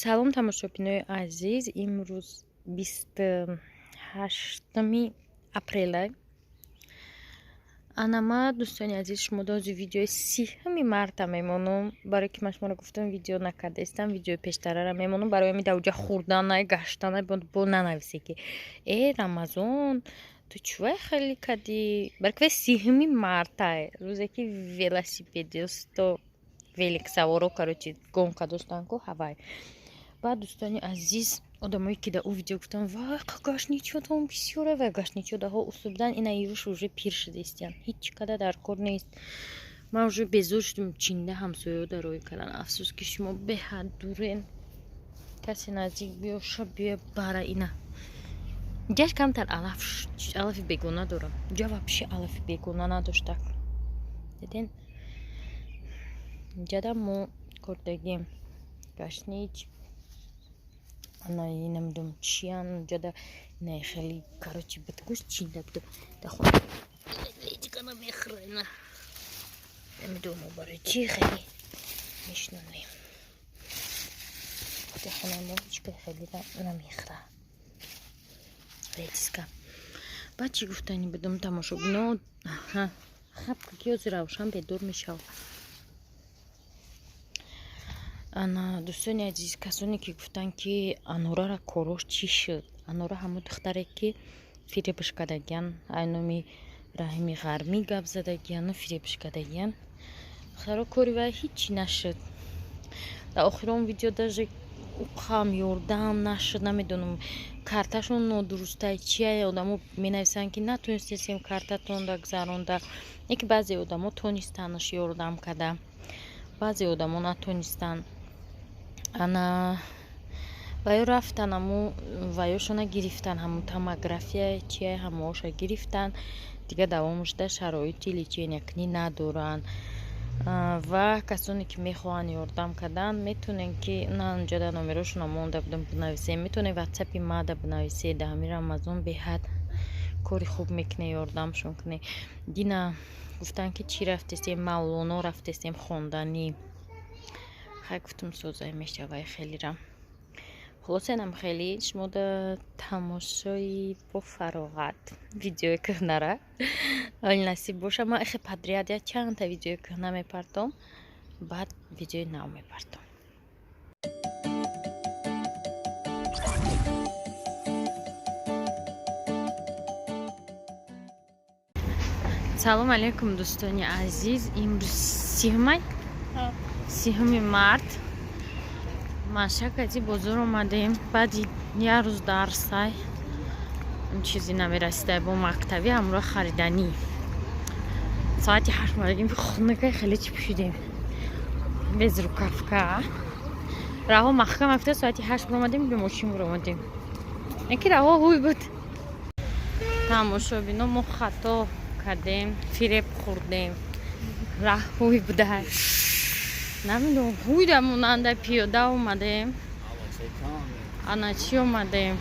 Салом, тамошобинои азиз. Имрӯз 28-уми апрела. Ана ма, дӯстони азиз, шумо дози видеои 30-уми марта мемонам, барое ки ман шуморо гуфтам, видео накардаистам, видеои пештарара мемонам, барои ами дар уҷа хӯрданай, гаштанай бо нанависе, ки э, Рамазон, ту чувай хеле кадӣ, барои ки вай 30-уми мартай, рӯзе ки велосипедисто, великсаворо, короче, гонка доштанд ку ҳавай. Баъд, дӯстони азиз, одамое ки дар ӯ видео гуфтанд: «Вай, гашничотон бисёре», вай гашничо даҳо усу будан, ина юш уже пир шудаистиян, ҳеҷ када дар кор нест. Ман уже безор шудам, чинда ҳамсояҳо дароӣ кардан. Афсӯс, ки шумо беҳад дурен, касе наздик биёша, биё бара. Ина ҷаш камтар алаф, алафи бегона дорам, ҷа вообще алафи бегона надошта. Диден, ҷада мо кордагим гашнич, ана намедонам чиян, ҷада ина хеле, короче, буд, гӯшт чинда буду да хона редька намехӯра. Ина намедонам барои чӣ хеле мешинонем, худи хонаи мо ҳеҷ хеле намехӯра редиска. Баъд чӣ гуфтанӣ будам, тамошобино? Хаб, ки ҳозир Равшан бедор мешавад. Ана, дӯстони азиз, касоне ки гуфтанд, ки Анорара корош чӣ шуд, Анора ҳамон духтаре ки фиребш кардагиян, ай номи Раҳими Ғармӣ гап задагияну фиребш кардагиян, духтаро, кори вай ҳичи нашуд. Дар охирон видео даже уқам ёрдам нашуд. Намедонам, карташон нодурустай, чия. Одамо менависанд, ки натонистесем картатонда гузаронда. Яке баъзе одамо тонистанаш ёрдам карда, баъзе одамо натонистанд. Ана ваё рафтан, аму ваёшона гирифтан, ҳамун томография чия, ҳамаоша гирифтан, дигар давом шуда шароити лечения кунӣ надоранд. Ва касоне ки мехоҳанд ёрдам кардан, метонем, ки на унҷода номерошона монда будам, бинависем, метонем ватсапи мада бинависед. Дар ҳамин Рамазон беҳад кори хуб мекунед, ёрдамшон кунед. Дина гуфтанд, ки чӣ рафтестем, Мавлоно рафтестем хонданӣ. Хай, гуфтум, созай мешавай хелира. Хулоса, инам хеле шумо да тамошои бо фароғат видеои кӯҳнара оли насиб боша. Ман ихе подряд я чандта видеои кӯҳна мепартом, баъд видеои нав мепартом. Салом алейкум, дӯстони азиз. Имрӯз 30-умай, 30-уми март. Машакати бозор омадем баъди як рӯз дарсай, чизе намерасида бо мактабӣ, ҳамроҳ хариданӣ. Соати 8 омадагим, хунакай, хеле чӣ пӯшидем, без рукавка. Раҳо маҳкам афта, соати 8 буромадем, бе мошин буромадем, яки раҳо ҳуй буд. Тамошобино, мо хато кардем, фиреб хӯрдем, раҳ ҳуй будай, намедонам, ҳуйда монанда пиёда омадем. Ана чӣ омадем?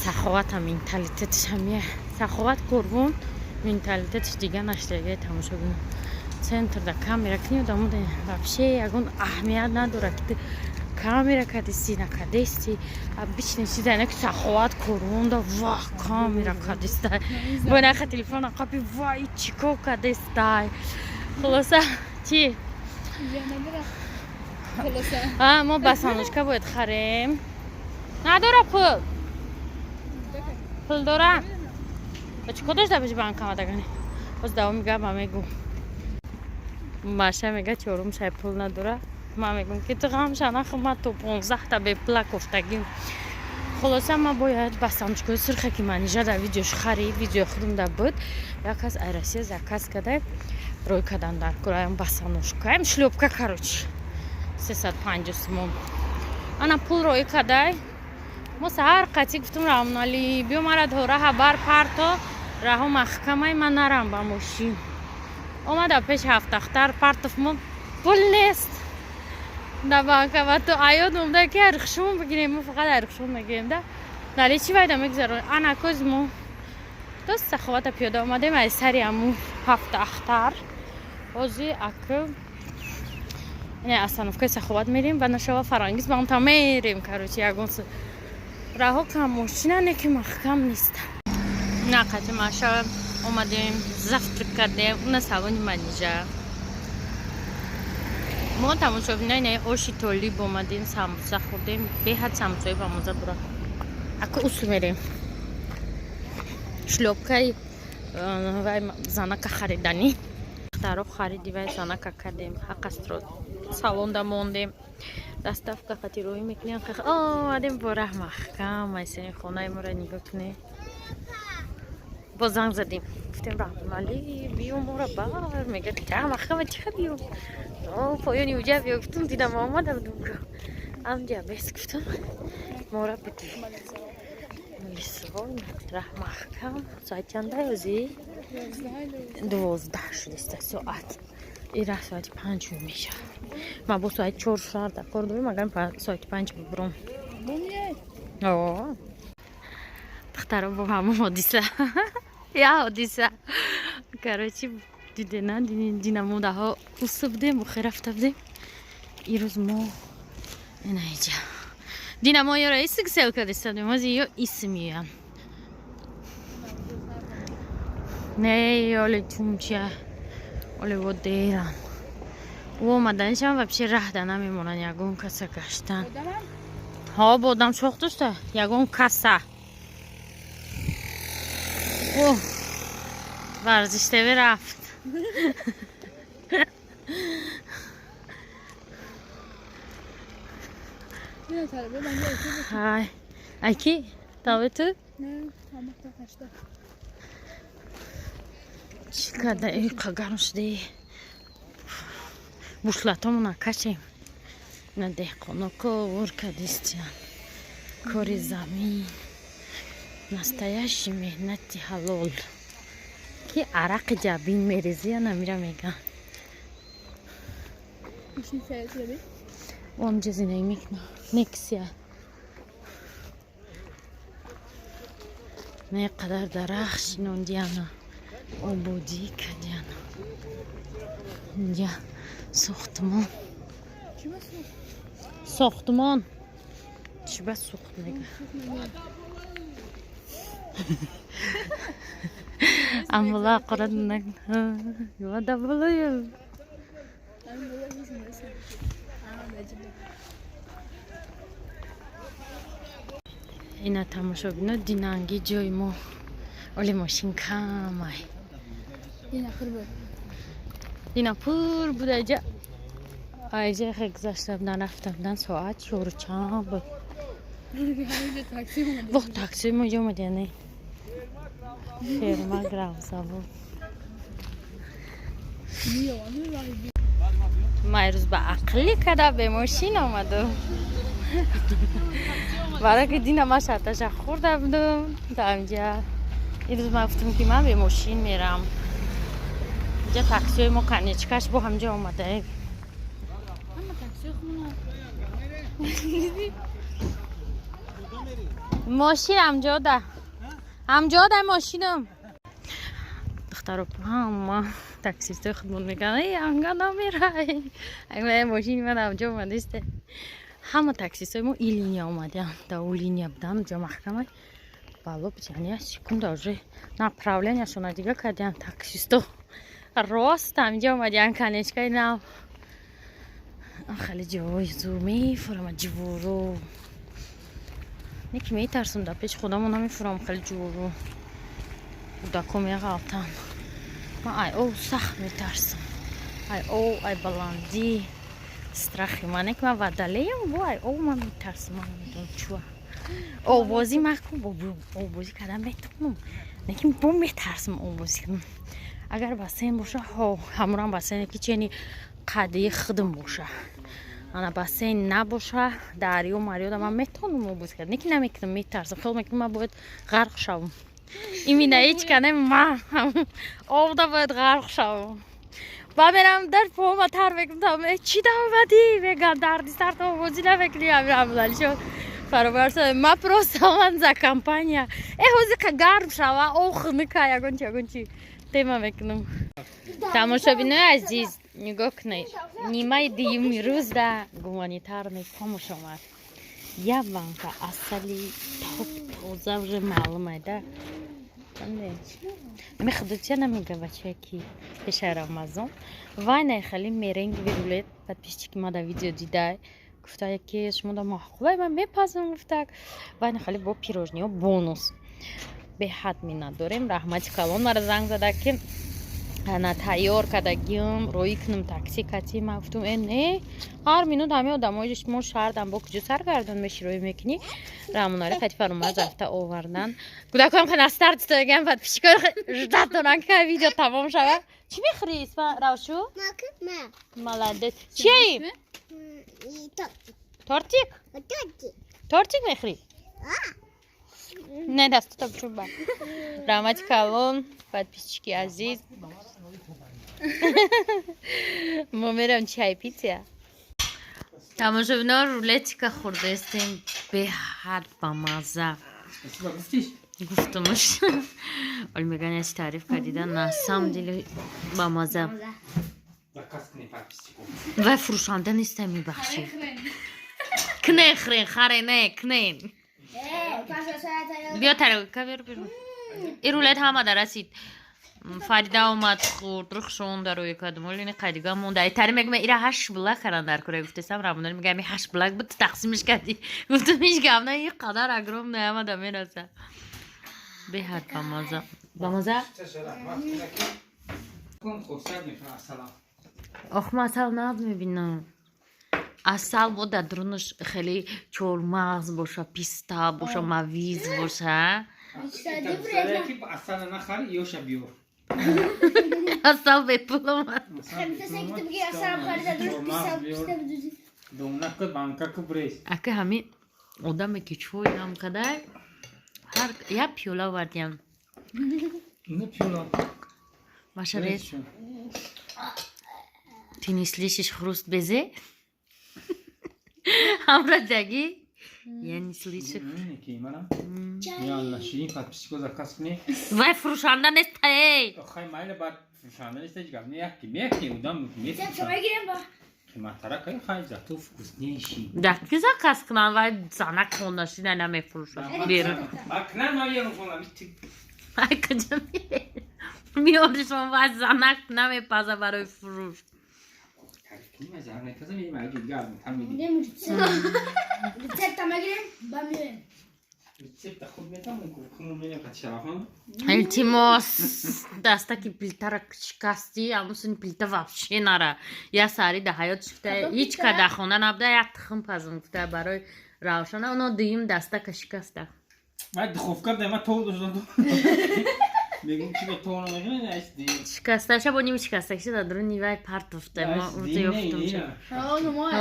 Саховата менталитетш ҳамия, Саховат корвон менталитетш дига наштаги. Тамошобино, центрда камера кни, одамода вообще ягон аҳамият надорад, ки камера кадисти, накадести, обычный чиза. Ина ки Саховат корвонда ва камера кадистай, бо наха телефона қапи, вай, чӣ кор кадистай. Хулоса, чӣ мо басанушка бояд харем. Надора пул, пул дора, чӣ кор дошта боши банк омадагани. Боз давоми гапа мегӯ. Маша мега, чорум шай пул надора. Ман мегӯм, ки ту ғамша нахӯр, ман то 15-та бепула кофтагим. Хулоса, ман бояд басанучкои сурхе, ки Манижа дар видеош харид, видеои худум да буд, як кас ай Россия заказ карда, рой кардан дар кораям басанушкаем, шлёпка, короче, 350 сомон. Ана пул роӣ кадай. Мо саҳар қатӣ гуфтум: «Рамоналӣ, биё, мара дора хабар парто, раҳо маҳкамай, ман нарам ба мошин». Омада пеш ҳафтахтар партов, мо пул нест да банка. Ва то аёд омда, ки арихшум бигирем, мо фақат арихшум мегирем да дали чӣ вайда мегузарон. Ана коз мо то Саховата пиёда омадем аз сари аму ҳафтаахтар. Ҳозир ака Ина остановкаи Саховат мерем ва нашава Фарангиз ба онта мерем. Короче, ягон раҳо кам мошина не, ки маҳкам нест. На қати маша омадем, завтрак кардем на салони Манижа. Мо тамошобинои наи оши Толиб омадем, самбуса хӯрдем, беҳад самбусаи бамаза бура. Ака усу мерем. Шлёпкаи вай занака хариданӣ. Духтаро хариди вай занака кардем, ҳақастро салонда мондем. Доставка хатироӣ мекунем. Омадем бо раҳ маҳкам, майсани хонаи моро нигоҳ кунед. Боз занг задем. Гуфтем, Раҳмалӣ, биё моро бар. Мегӯяд, раҳ маҳкама чиха биё? Поёни уҷа биё. Гуфтум, дидам омада будум. Амҷа бес гуфтум. Мора бидӣ. Раҳ маҳкам. Соат чанда озӣ? 12 шудиста соат. Ира соати 5 мешавад. Ман бо соати 4 шаҳр дар кор дорем, агар соати 5 бибурам. Духтаро, бо ҳамон ҳодиса. Я ҳодиса. Короче, дидена, дина мо даҳо уса будем, бухе рафта будем. Ирӯз мо ина иҷа. Дина мо ёра исик сел кардиста будем, ҳозир ё ис меоян. Не, оле чумчия. Оле во деран. Ӯ омаданишам вообще раҳда намемонанд ягон каса гаштан. Ҳо, бо одам шох дошта, ягон каса. О, варзиш ТВ рафт. Ҳай. Ай ки? Таве ту? Чӣ карда? Қа гарм шудаи. Бушлатомона кашем. На деҳқоно кор кардистиян. Кори замин. Настоящий меҳнати ҳалол. Ки арақи ҷабин мерезия намира меган. Онҷа зиндагӣ мекунам. Нексия. Не қадар дарахт шинондияна. Ободӣ кардияна. Инҷа сохтмон. Сохтмон. Чӣ ба сухт мега? Амбула ақорат да булаю. Ина тамошобино, динанги ҷои мо оли мошин камай. Дина пур буд айҷа. Айҷа хе гузашта будан, рафта будан, соат чору чанд буд. Бо такси мо ҷо омад, яъне ферма гравзавод. Ма ирӯз ба ақлӣ када бе мошин омадум. Барои ки дина ма шарташа хӯрда будум та инҷа. Ирӯз ма гуфтум, ки ман бе мошин мерам. Инҷа таксиҳои мо конечкаш бо ҳамҷа омадаем. Мошин ҳамҷода. Ҳамҷода мошинам. Духтаро, ҳама таксистои худмон мегӯянд, эй, анга намерай. Мошини ман ҳамҷо омадисте. Ҳама таксистои мо и линия омадиянд. Да ӯ линия будан, ҷо маҳкамай. Бало яъне як секунда уже направленияшона дига кардиянд таксисто. Рост ҳаминҷа омадиянд конечкаи нав. Хеле ҷои зур мефурама ҷиворо. Не ки метарсам, дар пеши худамо намефурам хеле ҷиворо. Кӯдако меғалтанд. Ман ай ов сахт метарсам. Ай ов, ай баландӣ. Страхи ман не ки ман водолеям, бо ай ов ман метарсам, ман намедонам чуа. Овбозӣ макун, овбозӣ кардан метавонам. Лекин бо метарсам овбозӣ кунам. Агар бассейн боша, ҳо, ҳамурам бассейне ки чени қадии худам боша. Ана бассейн набоша, дарё марёда ман метавонам овбозӣ кард. Лекин намекунам, метарсам. Хиёл мекунам, ман бояд ғарқ шавам. Имина ҳеҷ кане ман овда бояд ғарқ шавам. Ба мерам дар пома тар мекунам, чӣ давмадӣ? Мегӯям, дарди сарта овбозӣ намекунӣ, Амир Абдулалишо. Фаромарз ма просто ман за компания. Э, ҳозир гарм шава, ов хунука, ягон чи, ягон чи тема мекунам. Тамошобинои азиз, Нигоҳ кунед, нимаи дуюми рӯзда гуманитарный помощь омад. Як банка асали топ тоза, уже маълумай да. Ами худотия намега, бачая, ки пешаи Рамазон вай найхали меренговый рулет. Подписчики ма да видео дидай, гуфтае, ки шумо да маъқулай, ман мепазам, гуфтак. Вай нахали бо пирожниё бонус. Беҳад миннат дорем, раҳмати калон. Мара занг зада, ки ана тайёр кардагиам, роӣ кунам такси кати. Ман гуфтум: «Э, не, ҳар минут ҳамин одамои мо шаҳрдан бо куҷо саргардон меши, роӣ мекунӣ?» Рамонари қати фаромаз рафта овардан. Кӯдакам ханастар дистаган, подписчикои ждать доран, ки видео тамом шавад. Чӣ мехӯри, Равшу? Молодец. Чии? Тортик, тортик мехӯрӣ? Не, дастото бичуба. Раҳмати калон, подписчики азиз. Мо мерам чай питья. Тамошобино, рулетика хӯрдаистем, беҳад бамаза. Гуфтумш, оли меган яч таъриф кардида, на самом деле бамаза. Вай фурӯшанда неста, мебахшӣ. Кнен, хрен, харе, не кнен. Биё, тарелка бер, бер. И рулет ҳама дарасид. Фарида омад, хӯрд, рухшон дарои кардум. Олини қайдига монда. Тари мегӯм, ира ҳашт блак кардан дар кора гуфтесам. Рамодан мега, ами ҳашт блак буд, тақсимиш кардӣ. Гуфтум, ҳеҷ гап на, ин қадар огромный ҳамада мераса. Беҳад бамаза, бамаза. Хусрат мекунам асалам. Ох, ман асал нағз мебинам. Асал бо дар дурунаш хеле чормағз боша, писта боша, мавиз боша. Ки асала нахари, ёша биёр. Асал бепул омад. Домнака банкаку брез. Ака, ҳамин одаме, ки чой дам кадай, ҳар як пиёла овардиям. Не пиёла. Маша, рез. Ты не слышишь хруст безе? Ҳамрадаги? Я не слышу. Ки манам? Я ширин, подписчико заказ кунӣ. Вай фурӯшанда нест, эй! Хай, майла, баъд фурӯшанда нест, ҳеҷ гап не, як ки меяки одам мефурӯшад. Қиматтара кай, хай, зато вкуснейший. Даки заказ кунам, вай занак хонашина намефурӯшад берун. Ба кунам, ман ярум хонам. Ай, куҷо меоришон? Вай занак намепаза барои фурӯш. Тариф кунӣ, ман зарар наказам, ем аҷи дигар аз там медӣ. Рецепта мегирем, ба меоем. Рецепта худ метам, хунум менем қати шарафон. Илтимос, дастаки плитара шикастӣ, амусини плита вообще нара. Я сари да ҳаёт шифта, ҳеҷ ка дар хона набуда, як тухм пазм гуфта барои Равшана, оно дуюм дастака шикаста. Ман духовка буда, ман тов доштам. Мегум, чи бо тов намегирем, айс ди. Шикасташа бо ними шикастакиша дар дуруни вай партофта. Ма урта ёфтум.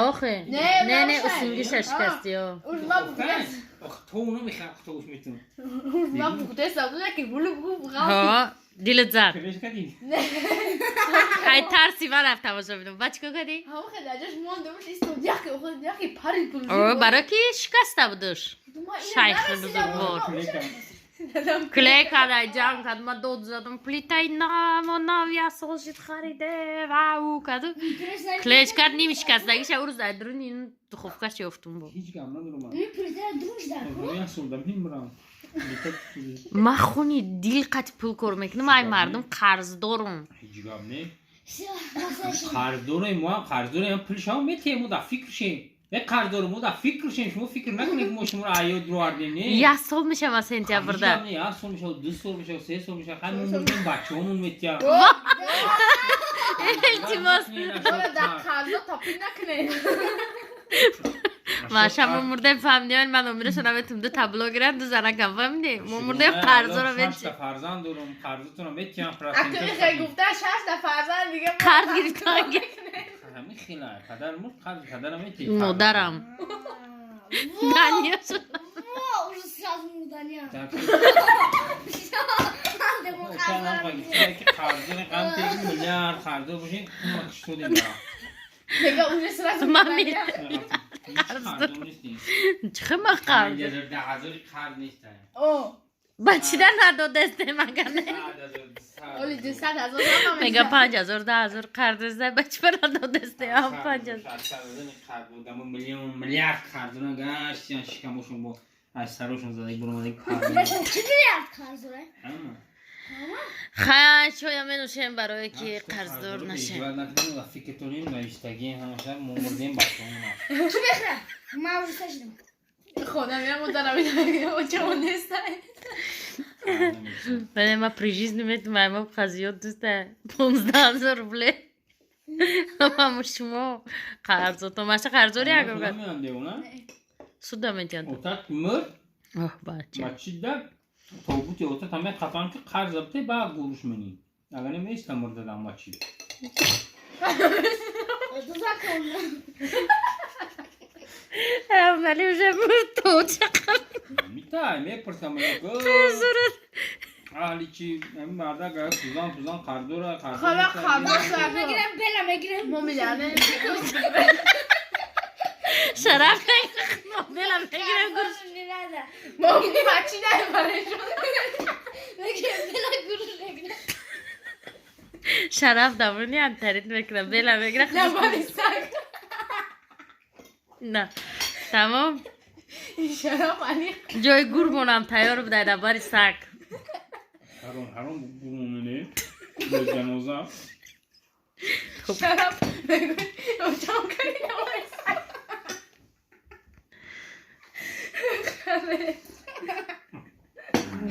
Охе. Не, не, не, Равшан. Усингиша шикасти, ё. Уж ма бухтес. Ох, тов намехам, товш метун. Уж ма бухтес, ки гулу гу. Ҳо, дилат зад. Креш кади? Ай тарси ман рафт, тамошо бинам. Ба чикор кардӣ? О, барои ки шикаста будуш. Шайхи бузургвор. Клей кардай, ҷанг кард, ма дод задам: «Плитаи намо нав, як сол шид хариде», вау карду. Клеш кард, ними шикастагиша ӯ рӯз дар дуруни ин духовкаш ёфтум бо. Ҳеҷ гап надорам ман. Як сол дам мемурам. Ман хуни дил қати пул кор мекунам, ай мардум қарздорум. Ҳеҷ гап не. Қарздорем, мо ҳам қарздорем, пулшамо метиҳем, мо дар фикр шем. Не қарздорем, мо дар фикр шем, шумо фикр накунед, ки мо шуморо аёд бировардем, не. Як сол мешава сентябрда. Ҳеҷ гап не, як сол мешава, 2 сол мешава, 3 сол мешава, хай мо мурдем, бачаҳомон метиҳанд. Илтимос. Дар қарзо топӣ накунед. Маша, мо мурдем, фаҳмидем, ман умрашо наметум, ду табло гирам, ду занакам, фаҳмидем, мо мурдем, қарзоро Шашта метиҳем. фарзанд дорум, қарзотонро метиҳам. Акнун хел гуфта, шашта фарзанд дига. Қарз гирифтан. Ҳамин хела, падар мурд, қарзи падарам метиҳ. Модарам Даня шуд. Уже сразу Даня. Қарздори қамте миллиард қарздор бошем, ма киштодем. Мега, уже сразу Ман Даня. Қарздор нестем. Чӣ ма қарз? 10,000 қарз нестем. О. Ба чида надодестем, агар не? Оли 200 000 ҳама. Мега, 5000, 10 000 қарз, ба чӣ ба надодестем? Ам 5000. Миллион миллиард қарзона гаштиян, шикамошон бо аз сарошон задаги буромадаги. Чӣ миллиард қарз дора? Хай, чоя менӯшем, барое ки қарздор нашем. Фикртонем, навиштагӣ ҳамаша мо мурдем, бачаҳо. Чӣ мехӯра? Ман уже сашидам. Хона меам, дарам, очамо нестай. Бале, ма при жизни метумаем қазиёт дуста 15 000 рубле. Ҳаму шумо қарзото маша қарздори ягон суда метиҳанд. Отат мурд. Оҳ, бача. Мачида тобути отат ҳаме қафан ки қарз абте, ба гуруш менӣ, агар неместа мурдадам мачид. Дузак. Рамали уже мурд, то митай мепурсам, аҳли чи, ами марда гая тузан тузан қарздора. Хала, қарздор. Мегирем, бела мегирем. Мо миллионер. Шараф бела мегирем, гуруш. Мо бачи намебарем. Мегирем, бела гуруш мегирем. Шараф давони антарит мекунам, бела мегира. Набари саг. На, тамом. Шараф ани. Ҷои гурмонам тайёр будай дар бари саг. Ҳаром, ҳаром гурмоне бо ҷаноза. Шараф мегӯй, очам кани набари саг.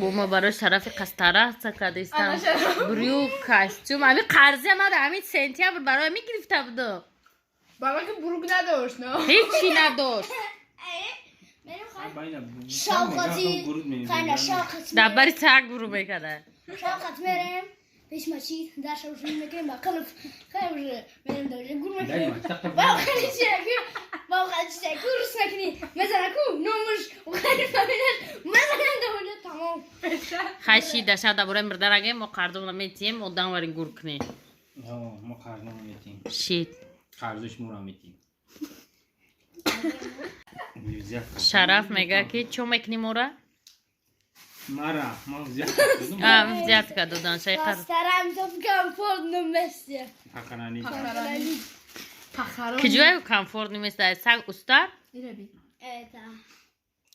Бо ма барои шарафи қастара кадистам. Ана шараф. Брюк, костюм, ами қарзи ма ами сентябр барои ми гирифта будам. Баба ки бурук надошт, но. Ҳечи надошт. Мерем, хай. Шавқати. Хайна, шавқат. Дар бари саг гурӯ мекарда. Шавқат мерем. Пеш мачид дарша уже мекунем, ба қилф. Хай, уже мерем, даже гур мекунем. Ба хали чи ба хали чи гурус мекунӣ. Мезана ку номуш хали фамилияш мезанем да тамом. Хай, ши даша дар бораи мурда рагем, мо қарзомона метиҳем, одам варин гур кунем. Мо қарзомо метиҳем. Шит. Қарзош моро метиҳем. Шараф мега ки чо мекунӣ мора? Мара ман Взятка додан шай қарз. Постараемся в комфортном месте. Пахарани. Пахарон. Киҷое комфортный место саг уста? Ираби. Это.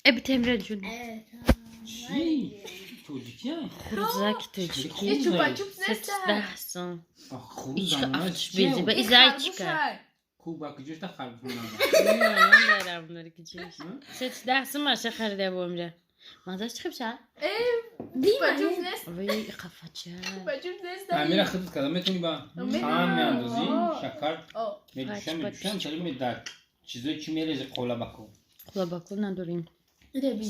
Э, битемра ҷун. Это. Чи тоҷикия? Хурзаки тоҷикӣ. И чупа-чупс неста. 110 сом. Безиба и зайчика. Куба куҷошта харбуна? 110 сом маша харида бомра. Мазаш чӣ хибша? Чупа-чупс нест. Вай, қафача. Чупа-чупс нест. Амира, худат када метавонӣ, ба қанд меандозӣ, шакар О. медушам, медушам, чали медар чизои чи мерези, қолабаку. Қолабаку надорем. Ираби.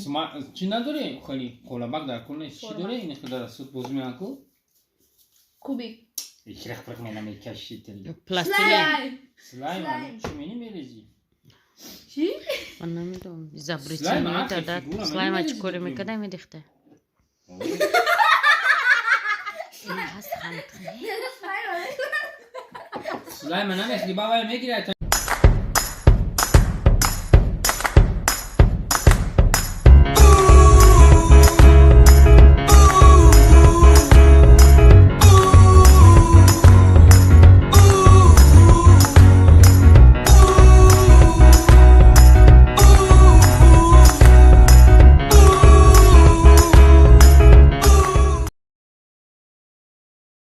Чи надорем, хали қолабак дар кул нест, чи доре, ин хел дар суд боз меанку. Кубик. Ичрех прах мена мекаши. Пластилин. Слайм. Слайм чи мени мерези? Чӣ? Ман намедонам. Слайм, Изобретение ахи, дада. фигура, Слайма ман чӣ коре намедонам. мекарда, медихта. Ин ҳаст хантхе. Слайма намехӯри, ба вай мегирад.